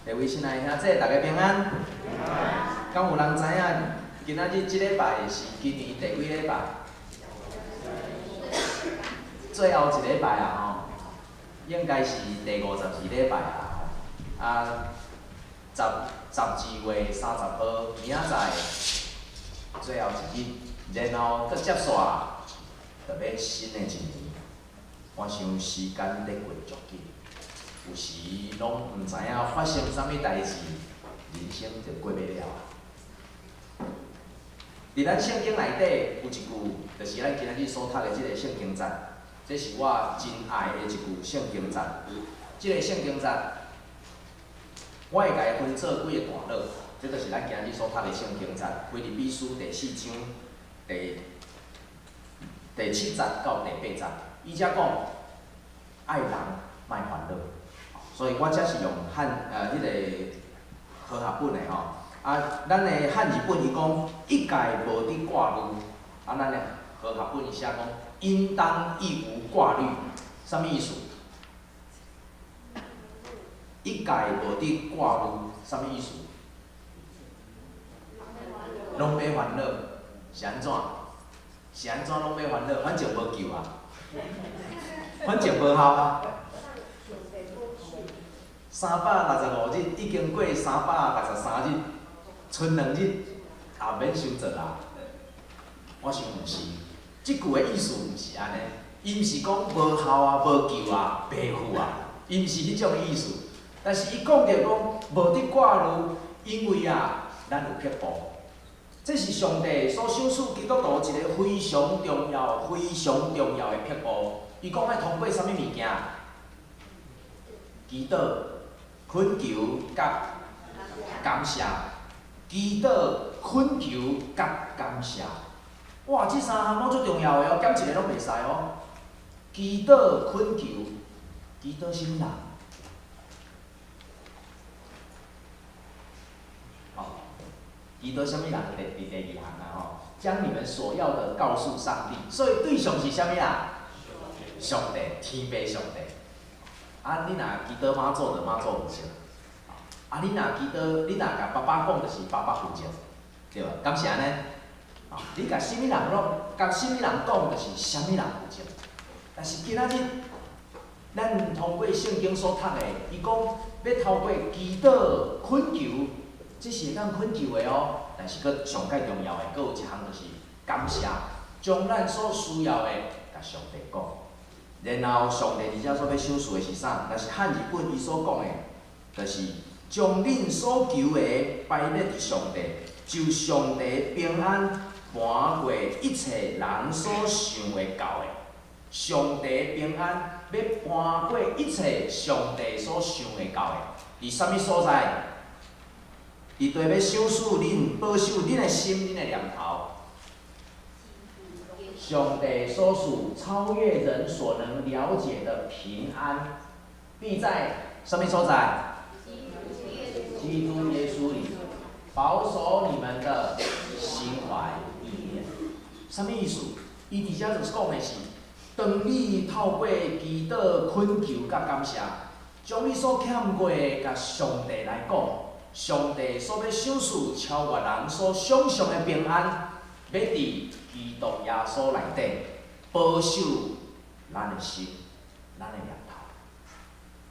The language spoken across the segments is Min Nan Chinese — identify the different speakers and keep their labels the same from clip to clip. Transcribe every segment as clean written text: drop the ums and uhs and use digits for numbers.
Speaker 1: 各位親愛兄姊，大家平安。敢有人知影今仔日這禮拜是今年第幾禮拜？最後一禮拜啊吼，應該是第52禮拜啊吼。啊，12月30號，明仔載最後一日，然後閣接煞，就欲新的一年。我想時間咧過足緊，有時攏毋知影發生啥物代誌，人生就過欲了啊。佇咱聖經內底有一句，就是咱今仔日所讀的這个聖經節，這是我真愛的一句聖經節。這个聖經節，我會共伊分做幾个段落，這就是咱今仔日所讀的聖經節，腓立比書第四章第七節到第八節。伊遮講愛人莫煩惱，所以我這是用漢彼个和合本的吼。啊，咱的漢字本伊講一概無佇掛慮，啊，咱的和合本伊寫講應當一無掛慮，啥物意思？一概無佇掛慮，啥物意思？攏欲煩惱，是按怎？是按怎攏欲煩惱？反正無救啊！反正無效啊！365日已經過363日，賰兩日也免傷做啊！我想毋是，這句的意思毋是按呢，伊毋是講無效啊、無救啊、白付啊，伊毋是彼種意思。但是伊講著講無佇掛慮，因為啊，咱有撇步。這是上帝所賞賜基督徒一个非常重要、非常重要的撇步。伊講愛通過啥物物件？祈禱、懇求佮感謝。祈禱、懇求佮感謝。哇！這三項攏足重要的哦，減一个攏袂使哦。祈禱、懇求，祈禱啥物人？好，祈禱啥物人？第二項啊吼，將你們所要的告訴上帝。所以對象是啥物啊？上帝，天父上帝。啊，你若祈禱媽祖，就媽祖負責。啊，你若祈禱，你若共爸爸講，就是爸爸負責，對無？敢是按呢？啊，你共啥物人攏，共啥物人講，就是啥物人負責。但是今仔日，咱通過聖經所讀的，伊講欲透過祈禱、懇求，這是會當懇求的哦。但是閣上蓋重要的，閣有一項就是感謝，將咱所需要的，共上帝講。然後上帝佇遮所欲賞賜的是啥？若是漢字本伊所講的，就是將恁所求的擺列佇上帝，就上帝平安瞞過一切人所想會到的。上帝平安欲瞞過一切上帝所想會到的。佇啥物所在？佇佗欲賞賜恁、保守恁的心、恁的念頭。上帝所賜超越人所能了解的平安，必在啥物所在？基督耶穌裡保守你們的心懷意念。啥物意思？伊佇遮就是講的是，當你透過祈禱、懇求佮感謝，將你所欠過的共上帝來講，上帝所欲賞賜超越人所想像的平安，欲佇基督耶穌內底保守咱的心、咱的念頭。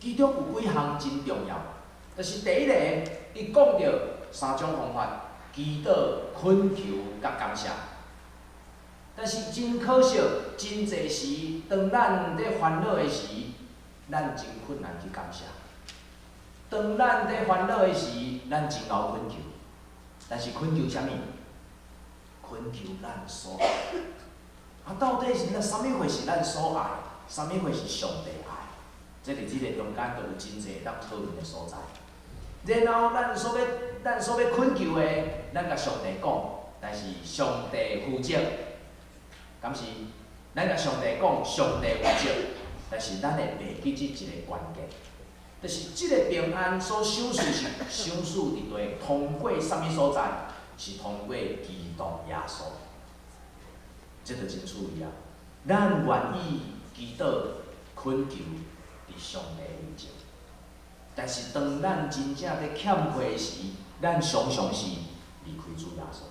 Speaker 1: 其中有幾項真重要，就是第一个，伊講著三種方法：祈禱、懇求佮感謝。但是真可惜，真濟時，當咱佇煩惱的時，咱真困難去感謝；當咱佇煩惱的時，咱真𠢕懇求。但是懇求啥物？懇求咱所愛。啊，到底是咱啥物貨是咱所愛？啥物貨是上帝愛？這佇這个中間，就有真濟會當討論的所在。然後咱所欲懇求的，咱共上帝講，但是上帝負責，敢是？咱共上帝講，上帝負責，但是咱會袂記這一个關鍵，就是這个平安所賞賜是賞賜佇佗通過啥物所在？是通過基督耶穌，這就真趣味啊！咱願意祈禱、懇求佇上帝面前，但是當咱真正佇欠缺的時，咱常常是離開主耶穌。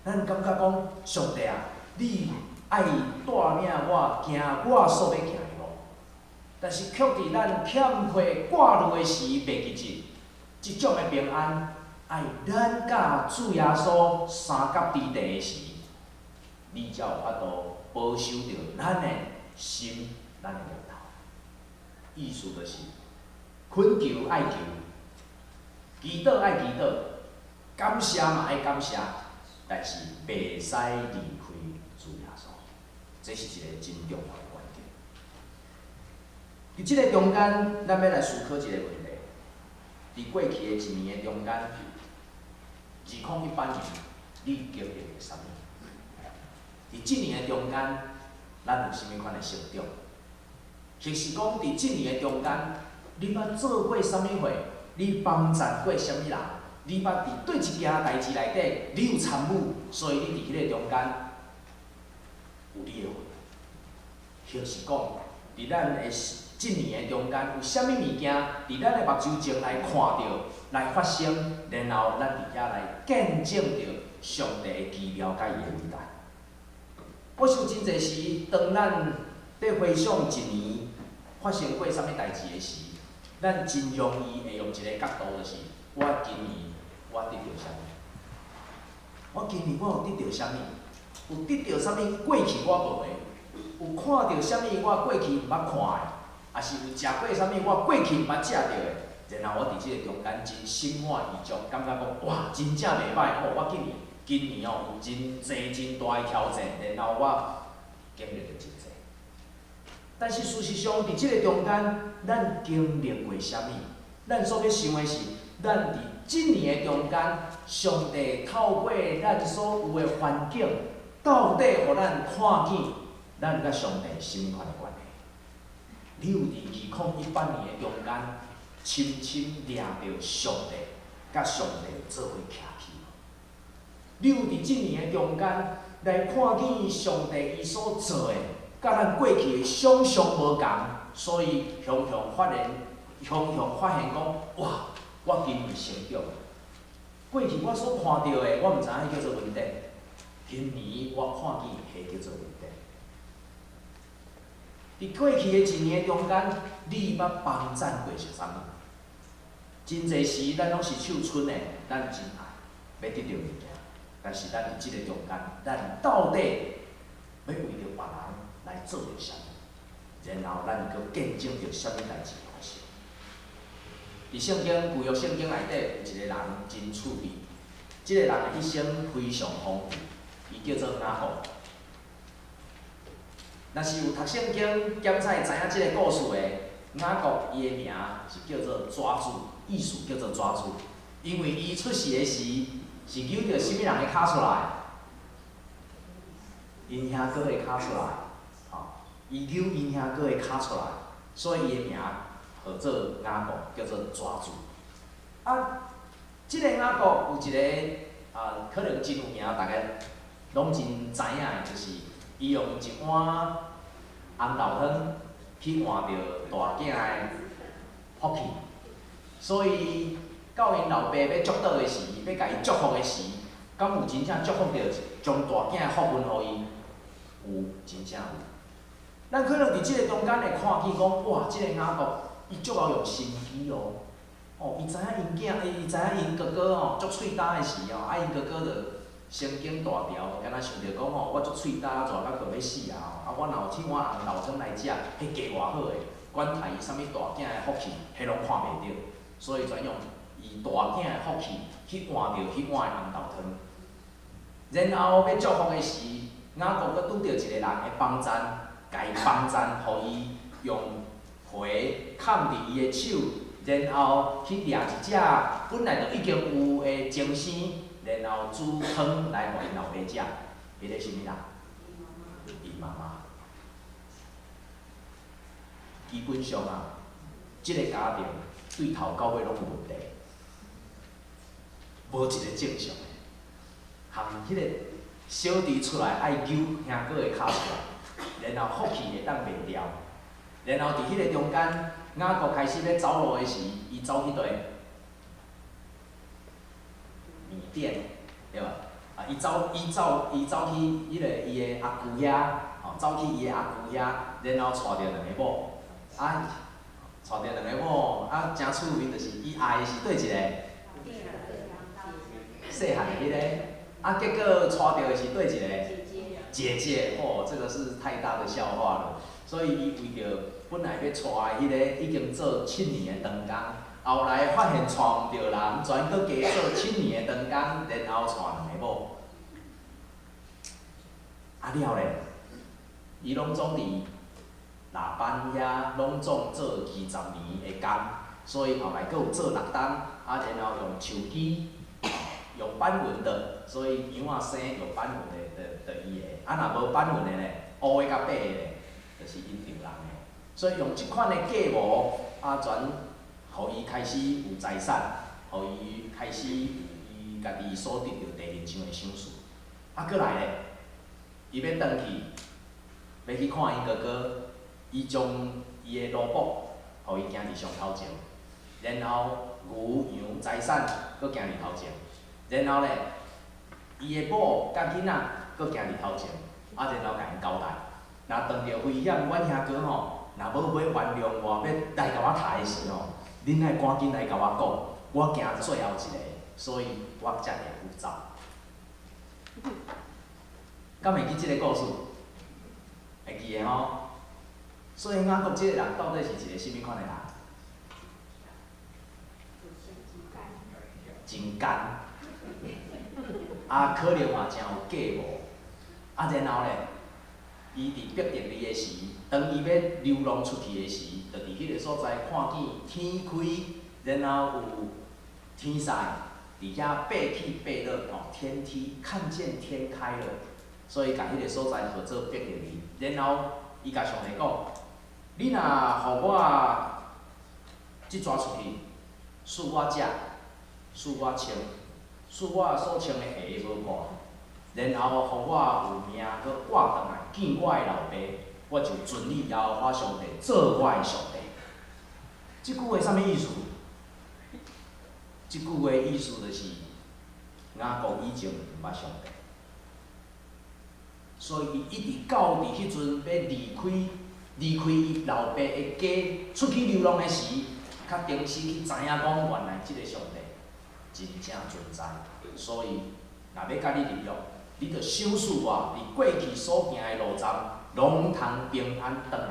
Speaker 1: 咱感覺講，上帝啊，你愛帶領我行我所欲行的路，但是卻佇咱欠缺掛慮的時，袂記得，這種的平安，愛咱佮主耶穌相佮佇地的時，你才有法度保守著咱的心，咱的念頭。意思就是，懇求愛求，祈禱愛祈禱，感謝嘛愛感謝，但是袂使離開主耶穌，這是一个真重要的關鍵。佇這个中間，咱欲來思考一個問題：佇過去的一年的中間，2018年，你經歷過啥物？佇這年的中間，咱有啥物款的成長？或是講佇這年的中間，你捌做過啥物貨？你幫贊過啥物人？你捌佇佗一件代誌內底，你有參與，所以你佇彼个中間有你的份。或是講，佇咱的這年的中間，有啥物物件佇咱的目睭前來看著、來發生，然後咱佇遐來見證著上帝的奇妙佮伊的偉大。我想真濟時，當咱佇回想一年發生過啥物代誌的時，咱真容易會用一个角度，就是我今年我得著啥物？我今年我有得著啥物？有得著啥物過去我無的？有看著啥物我過去毋捌看的？抑是有食過啥物我過去毋捌食著的？然後我佇這个中間真心滿意足，感覺講哇，真正袂䆀吼！我今年哦有真濟真大的挑戰，然後我經歷著真濟。但是事實上，佇這个中間，咱經歷過啥物？咱所欲想的是，咱佇這年的中間，上帝透過咱所有的環境，到底予咱看見咱佮上帝啥物款的關係？你有佇2018年的中間，深深掠著上帝，佮上帝做伙徛起無？你有佇這年的中間來看見上帝伊所做的，佮咱過去的想象無仝，所以雄雄發現，雄雄發現講，哇！我今年成長。過去我所看著的，我毋知影彼叫做恩典。今年我看見彼叫做恩典。佇過去的一年中間，你捌幫贊過是啥物？真濟時，咱攏是手伸的，咱真愛欲得著物件，但是咱佇這个中間，咱到底欲為著別人來做著啥物？然後咱閣見證著啥物代誌發生？佇聖經舊約聖經內底有一個人真趣味，這个人的一生非常豐富，伊叫做雅各。若是有讀聖經檢採知影這个故事的，雅各伊的名是叫做蛇子，意思叫做蛇子，因為伊出世的時是扭著啥物人的跤出來？𪜶兄哥的跤出來，吼，伊扭𪜶兄哥的跤出來，所以伊的名號做雅各，叫做蛇子。啊，這个雅各有一个啊，可能真有名，大家攏真知影的，就是伊用一碗紅豆湯去換著大囝的福氣，所以到𪜶老爸欲祝禱的時，欲共伊祝福的時，敢有真正祝福著將大囝的福分予伊？有，真正有。咱可能佇這个中間會看見講，哇，這个雅各伊足𠢕用心機哦，哦，伊知影𪜶囝，伊知影𪜶哥哥吼足喙焦的時吼，啊，𪜶哥哥就神經大條，敢若想著講吼，我足喙焦，熱甲閣欲死啊！啊，我若有這碗紅豆湯來食，彼加偌好的，管他伊啥物大囝的福氣，彼攏看袂著，所以專用伊大囝的福氣去換著彼碗的紅豆湯。然後欲祝福的時，雅各閣拄著一個人的幫贊，共伊幫贊，予伊用皮崁佇伊的手，然後去掠一隻本來就已經有的精生，然後煮湯來予𪜶老爸食。彼个啥物人？伊媽媽。基本上啊，這个家庭對頭到尾攏有問題，無一个正常的。含彼个小弟出來愛扭兄哥的跤出來，然後福氣會當袂掉，然後佇彼个中間，雅各開始欲走路的時，伊走去佗？米甸，對無？啊，伊走去彼個伊的阿舅遐，吼，走去伊的阿舅遐，然後娶著兩个某，啊，娶著兩个某，啊，誠趣味，就是伊愛的是佗一个？細漢的彼個，啊，結果娶著的是佗一個？姐姐，吼，這個是太大的笑話了。所以伊為著本來欲娶的彼個已經做7年的長工，後來發現娶毋著人，全閣加做七年的長工，然後娶兩个某。啊了咧，伊攏總佇拉班遐攏總做20年的工，所以後來閣有做6冬，啊，然後用樹枝，用斑紋的，所以羊仔生有斑紋的，就伊的，啊，若無斑紋的咧，烏的佮白的咧，就是𪜶丈人的。所以用這款的計謀，啊，全予伊開始有財產，予伊開始有伊家己所得著地面上的賞賜。啊，閣來咧，伊欲轉去，欲去看𪜶哥哥，伊將伊的奴僕，予伊行佇上頭前，然後牛羊財產閣行佇頭前，然後咧，伊的某佮囡仔閣行佇頭前，啊，然後共𪜶交代，若碰著危險，阮兄哥吼，若無欲原諒我，欲來共我刣的時吼，恁愛趕緊來共我講，我行最後一个，所以我才會赴走。敢會記這个故事？會記得吼？所以雅各這个人到底是一个啥物款的人？真奸，啊，可能嘛誠有計謀，啊，然後咧，伊佇伯特利的時，當伊欲流浪出去的時，就佇彼个所在看見天開，然後有天使佇遐爬起爬落，吼，天梯看見天開了，所以共彼個所在號做伯特利。然後伊共上帝講：你若予我這逝出去，賜我食，賜我穿，賜我所穿的鞋無破，然後予我有命閣活轉來見我的老爸，我就尊你耶和華上帝做我的上帝。這句話啥物意思？這句話意思就是雅各以前毋捌上帝，所以伊一直到佇彼陣欲離開伊老爸的家，出去流浪的時，較定時去知影講，原來這个上帝真正存在。所以，若欲佮你立約，你著賞賜我佇過去所行的路程，攏通平安轉來，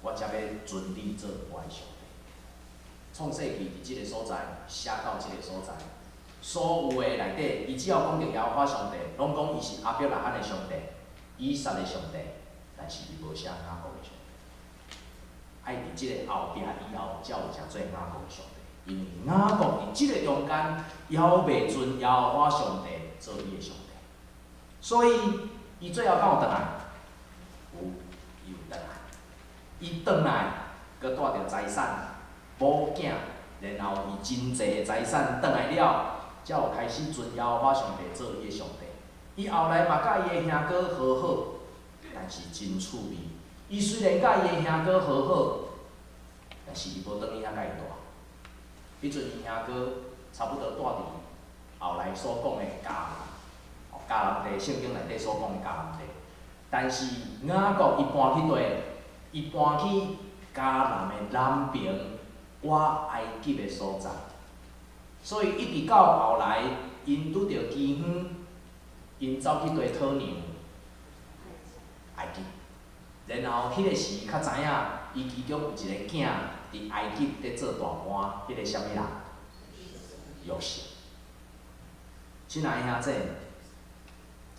Speaker 1: 我才欲尊你做我的上帝。創世記佇這个所在寫到這个所在，所有的內底，伊只要講著耶和華上帝，攏講伊是亞伯拉罕的上帝、以撒的上帝，但是伊無寫雅各的上帝。愛佇這个後壁以後，才有成做雅各的上帝，因為雅各佇這个中間，猶未尊耶和華上帝做伊的上帝，所以伊最後敢有轉來？有，伊有轉來。伊轉來，閣帶著財產、某囝，然後伊真濟的財產轉來了，才有開始尊耶和華上帝做伊的上帝。伊後來嘛佮伊的兄哥和好，但是真趣味。伊雖然佮伊的兄哥和好，但是伊無轉去遐佮伊蹛。彼陣伊兄哥差不多蹛佇後來所講的迦南，迦南地，聖經內底所講的迦南地。但是雅各伊搬去佗？伊搬去迦南的南邊，倚埃及的所在。所以一直到後來，𪜶拄著饑荒，𪜶走去佗討糧？埃及。然後彼个時較知影，伊其中有一个囝佇埃及佇做大官，彼个啥物人？約瑟。親愛的兄弟，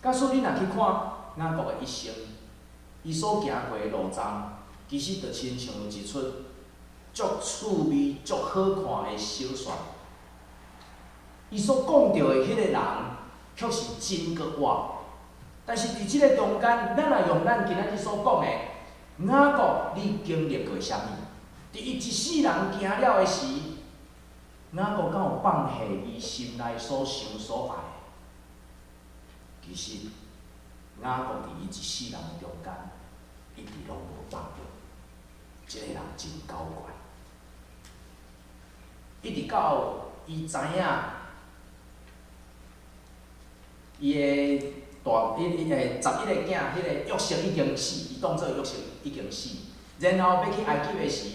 Speaker 1: 假使你若去看雅各的一生，伊所行過的路程，其實就親像一齣足趣味、足好看的小說。伊所講著的彼个人，卻是真閣活。但是佇這个中間，咱若用咱今仔日所講的，雅各，你經歷過啥物？佇伊一世人行了的時，雅各敢有放下伊心內所想所愛的？其實，雅各佇伊一世人的中間，一直攏無放著。這个人真狡怪。一直到伊知影，伊的大，伊伊的11个囝，彼个約瑟已經死，伊當做約瑟已經死。然後欲去埃及的時，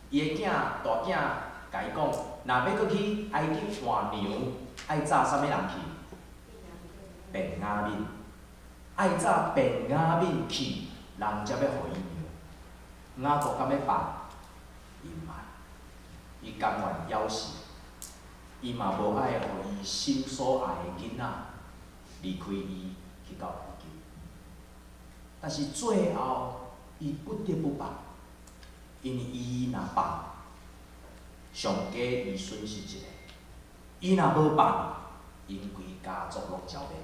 Speaker 1: 伊的囝大囝共伊講，若欲閣去埃及換糧，愛紮啥物人去？便雅憫，愛紮便雅憫去，人才欲予伊糧。雅各敢欲放？伊毋愛，伊甘願枵死，伊嘛無愛予伊心所愛的囡仔離開伊去到埃及。但是最後，伊不得不放，因為伊若放，上加伊損失一個；伊若無放，𪜶規家族攏剿滅。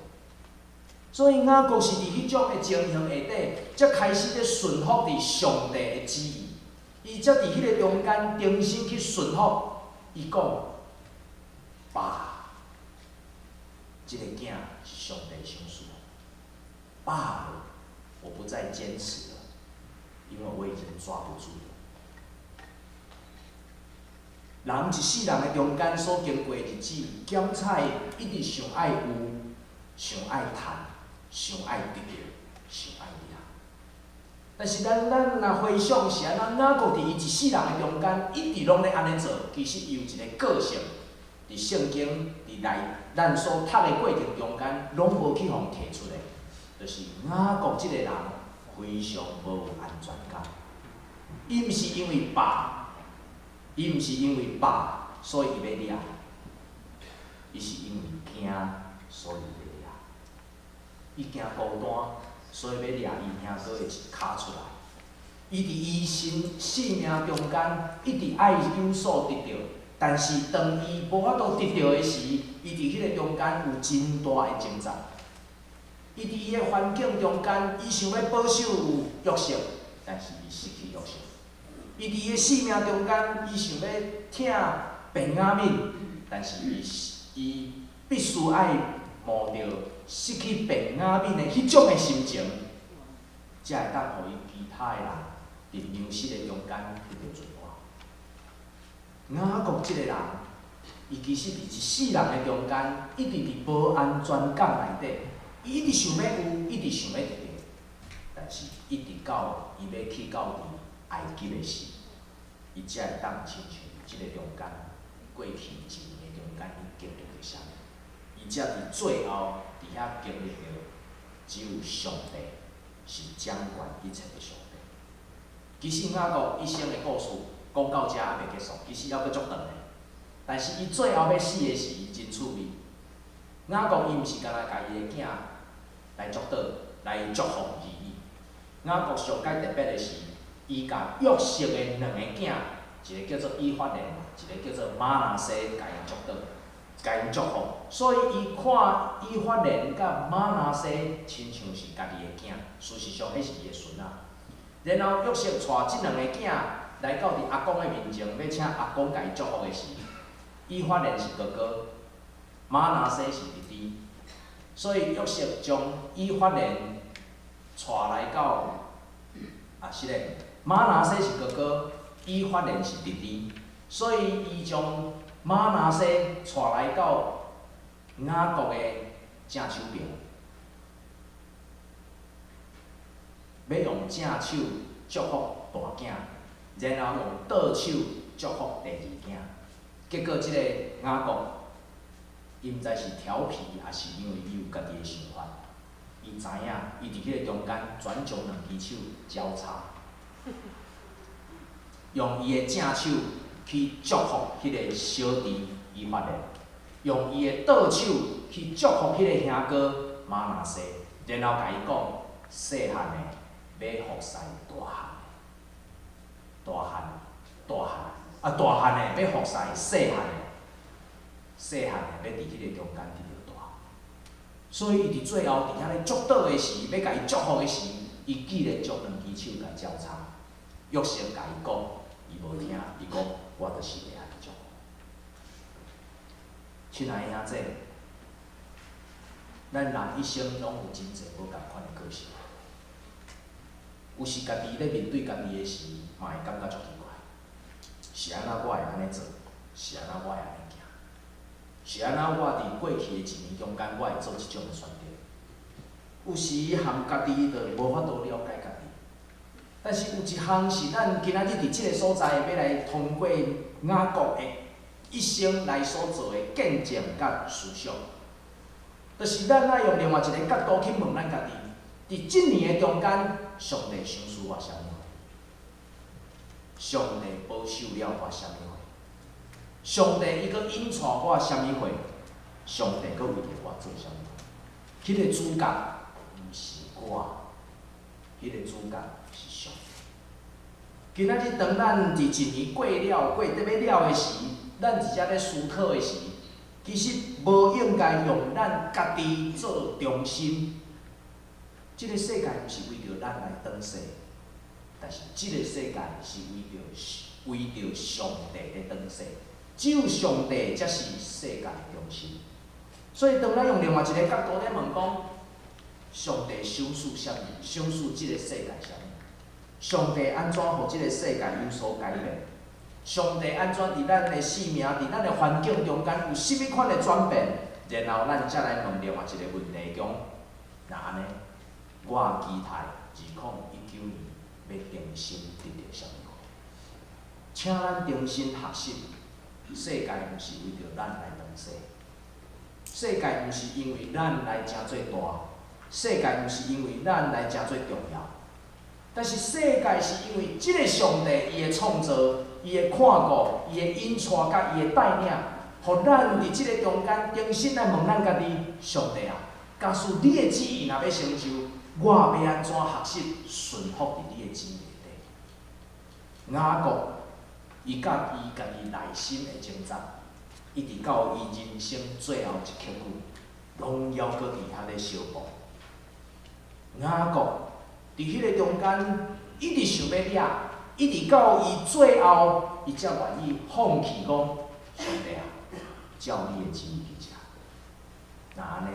Speaker 1: 所以雅各是佇彼種的情形下底，才開始咧順服佇上帝的旨意。伊才佇彼個中間重新去順服。伊講：爸，這个囝是上帝賞賜的。罷了，我不再堅持了，因為我已經抓不住了。人一世人的中間所經過的日子，檢採一直想愛有，想愛趁，想愛得著，想愛掠。但是咱若回想是按怎，雅各佇伊一世人的中間，一直攏咧按呢做。其實伊有一个個性，佇聖經佇內咱所讀的過程中間，攏無去予提出來，就是雅各這个人非常無安全感。伊毋是因為飽，伊毋是因為飽，所以伊欲掠。伊是因為驚，所以欲掠。伊驚孤單，所以欲掠伊兄哥的一跤出來。伊佇伊生性命中間，一直愛有所得著，但是當伊無法度得著的時，伊佇彼个中間有真大的掙扎。伊佇伊的環境中間，伊想欲保守約瑟，但是伊失去約瑟。伊佇伊的性命中間，伊想欲疼便雅憫，但是伊必須愛冒著失去便雅憫的彼種的心情，才會當予伊其他的人佇糧食的中間得著存活。雅各這个人，伊其實佇一世人的中間，一直佇無安全感內底，伊一直想欲有，一直想欲得著，但是一直到伊欲去到佇埃及的時，伊才會當親像佇這个中間，過去一年的中間，伊經歷著啥物？伊才佇最後佇遐經歷著，只有上帝是掌管一切的上帝。其實雅各一生的故事講到遮猶未結束，其實猶閣足長的。但是伊最後欲死的時，真趣味。雅各伊毋是干焦共伊的囝來祝禱、來祝福而已。雅各上蓋特別的是，伊共約瑟的兩個囝，一個叫做以法蓮，一個叫做瑪拿西，共𪜶祝禱、共𪜶祝福。所以伊看以法蓮佮瑪拿西親像是家己的囝，事實上彼是伊的孫仔。然後約瑟帶這兩個囝來到佇阿公的面前，欲請阿公共伊祝福的時，以法蓮是哥哥，瑪拿西是弟弟，所以約瑟將以法蓮帶來到，啊是咧，瑪拿西是哥哥，以法蓮是弟弟，所以伊將瑪拿西帶來到雅各的正手爿，欲用正手祝福大囝，然後用倒手祝福第二囝。結果，這個雅各，伊毋知是調皮，抑是因為伊有家己的想法。伊知影，伊佇彼個中間轉將兩支手交叉，用伊的正手去祝福彼個小弟以法蓮，用伊的倒手去祝福彼個兄哥瑪拿西，然後共伊講：細漢的欲服侍大漢的，大漢大漢啊，大漢的欲服侍細漢的，細漢的欲佇彼个中間得著大。所以伊佇最後佇遐咧祝禱的時，欲共伊祝福的時，伊竟然將兩支手共交叉。約瑟共伊講，伊無聽，伊講我就是會按呢祝福。親愛的兄弟，咱人一生攏有真濟無仝款的個性。有時家己咧面對家己的時，嘛會感覺足奇怪。是按怎我會按呢做？是按怎我會按呢行？是按怎我佇過去的一年中間，我會做這種的選擇？有時含家己就無法度了解家己，但是有一項是咱今仔日佇這個所在欲來通過雅各的一生來所做的見證佮思想，就是咱愛用另外一個角度去問咱家己，佇這年的中間，上帝賞賜我啥物貨？上帝保守了我啥物貨？上帝伊閣引帶我啥物貨？上帝閣為著我做啥物貨？彼個主角毋是我，彼個主角是上帝。今仔日當咱佇一年過了、過得欲了的時，咱佇遮咧思考的時，其實無應該用咱家己做中心。這個世界毋是為著咱來轉世，但是這個世界是為著上帝咧轉世。只有上帝才是世界的中心。所以當咱用另外一個角度咧問講，上帝賞賜啥物？賞賜這個世界啥物？上帝按怎予這個世界有所改變？上帝按怎佇咱的生命、佇咱的環境中間有啥物款的轉變？然後咱才來問另外一個問題，講，若按呢，我期待2019年欲重新得著啥物貨？請咱重新學習，世界毋是為著咱來轉世，世界毋是因為咱來成做大，世界毋是因為咱來成做重要。但是世界是因為這個上帝伊的創造、伊的看顧、伊的引帶佮伊的帶領，予咱佇這個中間重新來問咱家己：上帝啊，假使你的旨意若欲成就，我欲按怎學習順服佇你的旨意內底？雅各伊佮伊家己內心的掙扎，一直到伊人生最後一刻久，攏猶閣佇遐咧相搏。雅各佇彼个中間，一直想欲掠，一直到伊最後，伊才願意放棄講：上帝啊，照你的旨意去食。若按呢，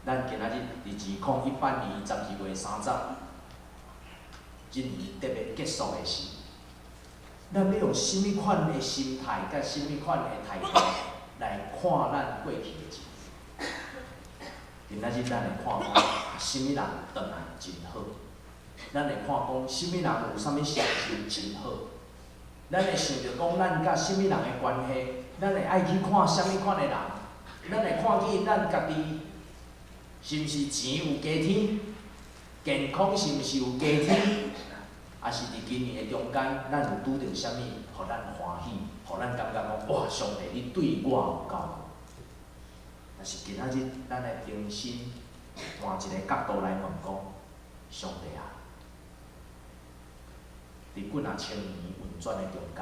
Speaker 1: 咱今仔日佇2018年12月30，這年特別結束的時，咱欲用啥物款的心態，佮啥物款的態度來看咱過去的一年？今仔日咱會看講，啥物人轉來真好？咱會看講，啥物人有啥物成就真好？咱會想著講，咱佮啥物人的關係？咱會愛去看啥物款的人？咱會看見咱家己是毋是錢有加添？健康是毋是有加添？抑是佇今年的中間，咱有拄著啥物，予咱歡喜，予咱感覺講，哇！上帝，你對我有夠好。但是今仔日，咱來重新換一個角度來問講，上帝啊，佇幾若千年運轉的中間，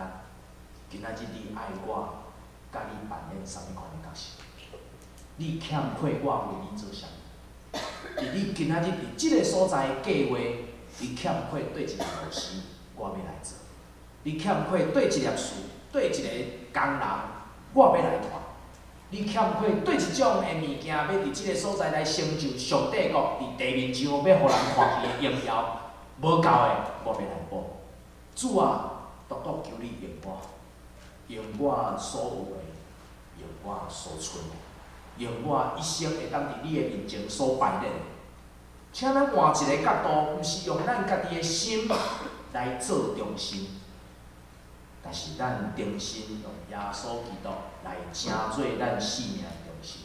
Speaker 1: 今仔日你愛我，佮你扮演啥物款的角色？你欠缺我為你做啥物？佇你今仔日佇這個所在的計劃，你欠缺佗一個老師，我欲來做；你欠缺佗一粒樹，佗一个工人，我欲來帶。你欠缺佗一種的物件，欲佇這個所在來成就上帝國佇地面上欲予人看見的榮耀，無夠的，我欲來補。主啊，獨獨求你用我，用我所有的，用我所剩的，用我一生會當佇你的面前所排列的。請咱換一個角度，毋是用咱家己的心來做中心，但是咱重新用耶穌基督來成做咱生命的中心。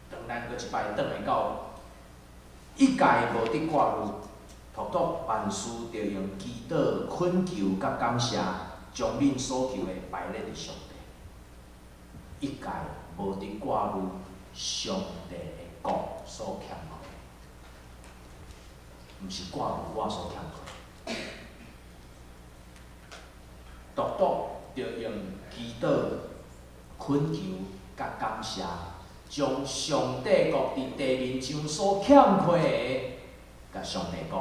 Speaker 1: 當咱閣一擺轉來到一概無得掛慮，獨獨萬事著用祈禱、懇求佮感謝，將恁所求的排列佇上帝。一概無得掛慮上帝的國所欠缺，毋是掛慮我所欠缺。獨獨著用祈禱、懇求佮感謝，將上帝國佇地面上所欠缺的，共上帝講。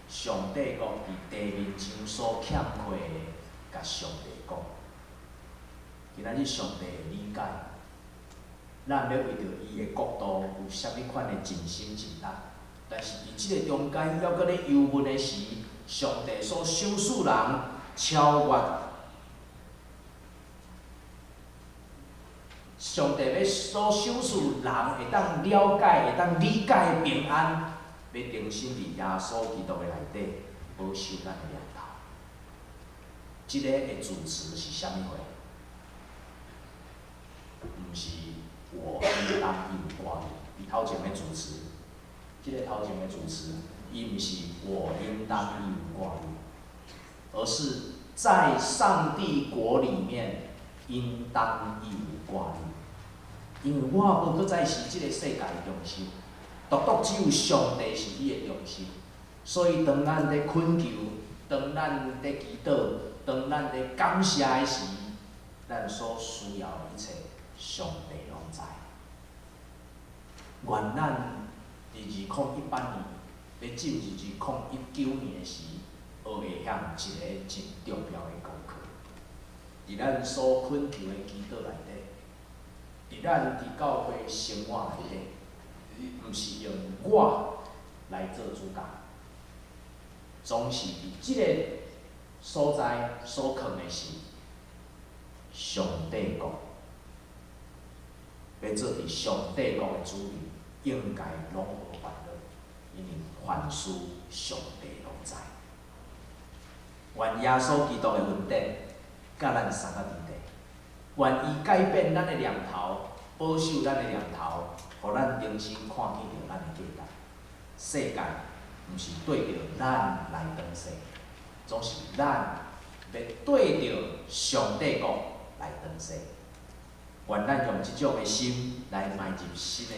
Speaker 1: 上帝國佇地面上所欠缺的，共上帝講。今仔日上帝會理解，咱欲為著伊的國度有啥物款的盡心盡力，但是佇這个中間，猶閣咧憂悶的時，上帝所賞賜人，超越上帝欲所賞賜人會當了解、會當理解的平安，欲重新佇耶穌基督的內底保守咱的念頭。這个的主詞是啥物貨？毋是我應當一無掛慮。伊頭前的主詞，這个頭前的主詞，伊毋是我應當一無掛慮，而是在上帝國裡面應當一無掛慮。因為我無閣再是這个世界的中心，獨獨只有上帝是你的中心。所以當咱佇懇求，當咱佇祈禱，當咱佇感謝的時，咱所需要的一切，上帝攏知。願咱佇2018年，欲進入2019年的時，學會曉一个真重要的功課。佇咱所懇求的祈禱內底，佇咱佇教會生活內底，毋是用我來做主角，總是佇這个所在所囥的是上帝國，欲做佇上帝國的子民，應該攏無煩惱，因為凡事上帝攏知。願耶穌基督的恩典，佮咱相佮佇底，願伊改變咱的念頭，保守咱的念頭，予咱重新看見著咱的價值。世界毋是對著咱來轉世，總是咱欲對著上帝國來轉世。願咱用這種的心來邁入新的一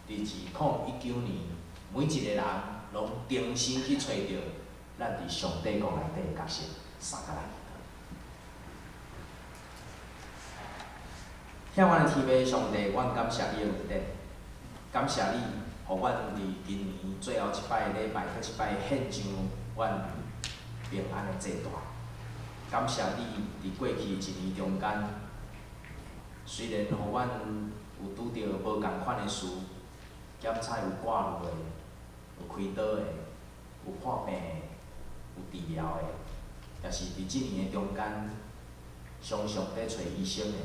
Speaker 1: 年，佇2019年，每一个人攏重新去揣著咱佇上帝國內底的角色，相佮來祈禱。疼阮的天父上帝，阮感謝你的恩典，感謝你，予阮佇今年最後一擺禮拜，閣一擺獻上阮平安的祭壇。感謝你佇過去一年中間，雖然予阮有拄著無仝款的事，檢查有割淚的，有開刀的，有破病的，有治療的，也是佇這年的中間，常常佇揣醫生的，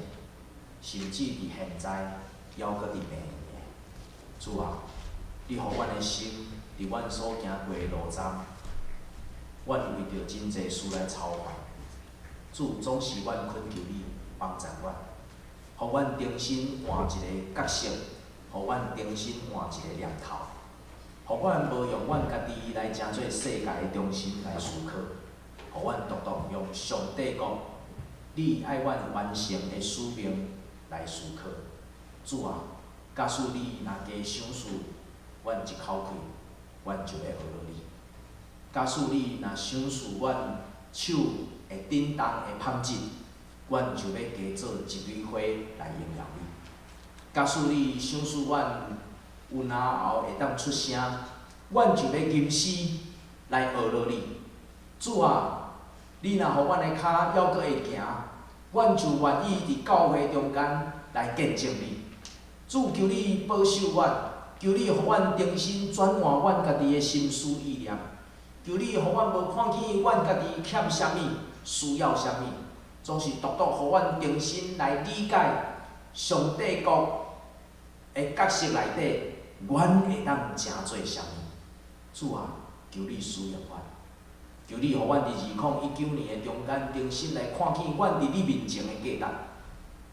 Speaker 1: 甚至佇現在猶閣佇病院的。主啊，你予阮的心，佇阮所行過的路站，阮為著真濟事來操煩。主總是阮懇求你幫助阮，予阮重新換一個角色，予阮重新換一個念頭，予阮無用阮家己來成做世界的中心來思考，予阮獨獨用上帝國，你愛阮完成的使命來思考。主啊，假使你若加賞賜阮一口氣，阮就欲學落你；假使你若賞賜阮手會振動會芳質，阮就欲加做一蕊花來榮耀你。假使你賞賜阮有嚨喉會當出聲，阮就欲吟詩來學落你。主啊，你若予阮的跤猶閣會行，阮就願意佇教會中間來見證你。主，求你保守阮，求你予阮重新轉換阮家己的心思意念，求你予阮無看見阮家己欠啥物，需要啥物，總是獨獨予阮重新來理解上帝國的角色內底，阮會當成做啥物。主啊，求你使用阮，求你予阮佇2019年的中間重新來看見阮佇你面前的價值。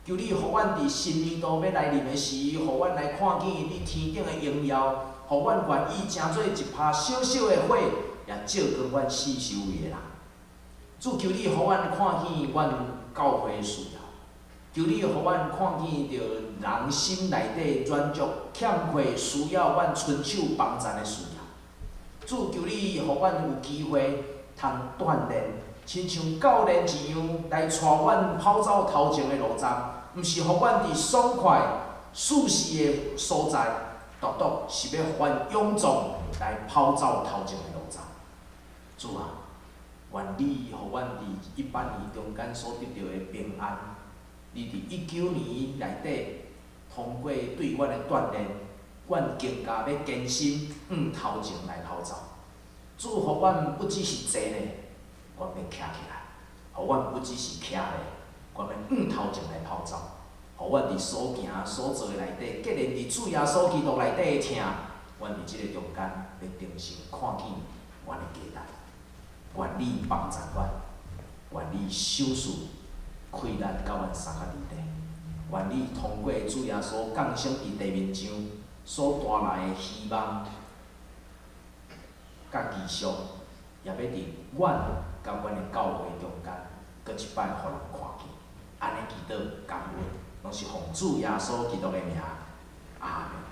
Speaker 1: 求你予阮佇新年度欲來臨的時，予阮來看見你天頂的榮耀，予阮願意成做一拍小小的火，也照光阮四周圍的人。主，求你予阮看見阮教會的需要，求你予阮看見著人心內底軟弱欠缺，需要阮伸手幫贊的需要。主，求你予阮有機會通鍛鍊，親像教練一樣來帶阮跑走頭前的路站，毋是予阮佇爽快舒適的所在，獨獨是欲予阮勇壯來跑走頭前的路站。主啊，願你予阮佇18年中間所得著的平安，你佇19年內底通過對阮的鍛鍊，阮更加欲堅心向頭前來跑走。主，予阮不只是坐咧，阮欲徛起來。予阮不只是徛咧，阮欲向頭前來跑走，予阮佇所行所做的內底，結連佇主耶穌基督內底的疼，阮佇這个中間欲重新看見阮的價值。願你幫贊阮，願你賞賜開力佮阮相佮佇咧，願你通過主耶穌降生佇地面上所帶來的希望佮異象，也欲佇阮佮阮的教會中間，閣一擺予人看見。按呢祈禱感恩，攏是奉主耶穌基督的名，阿門。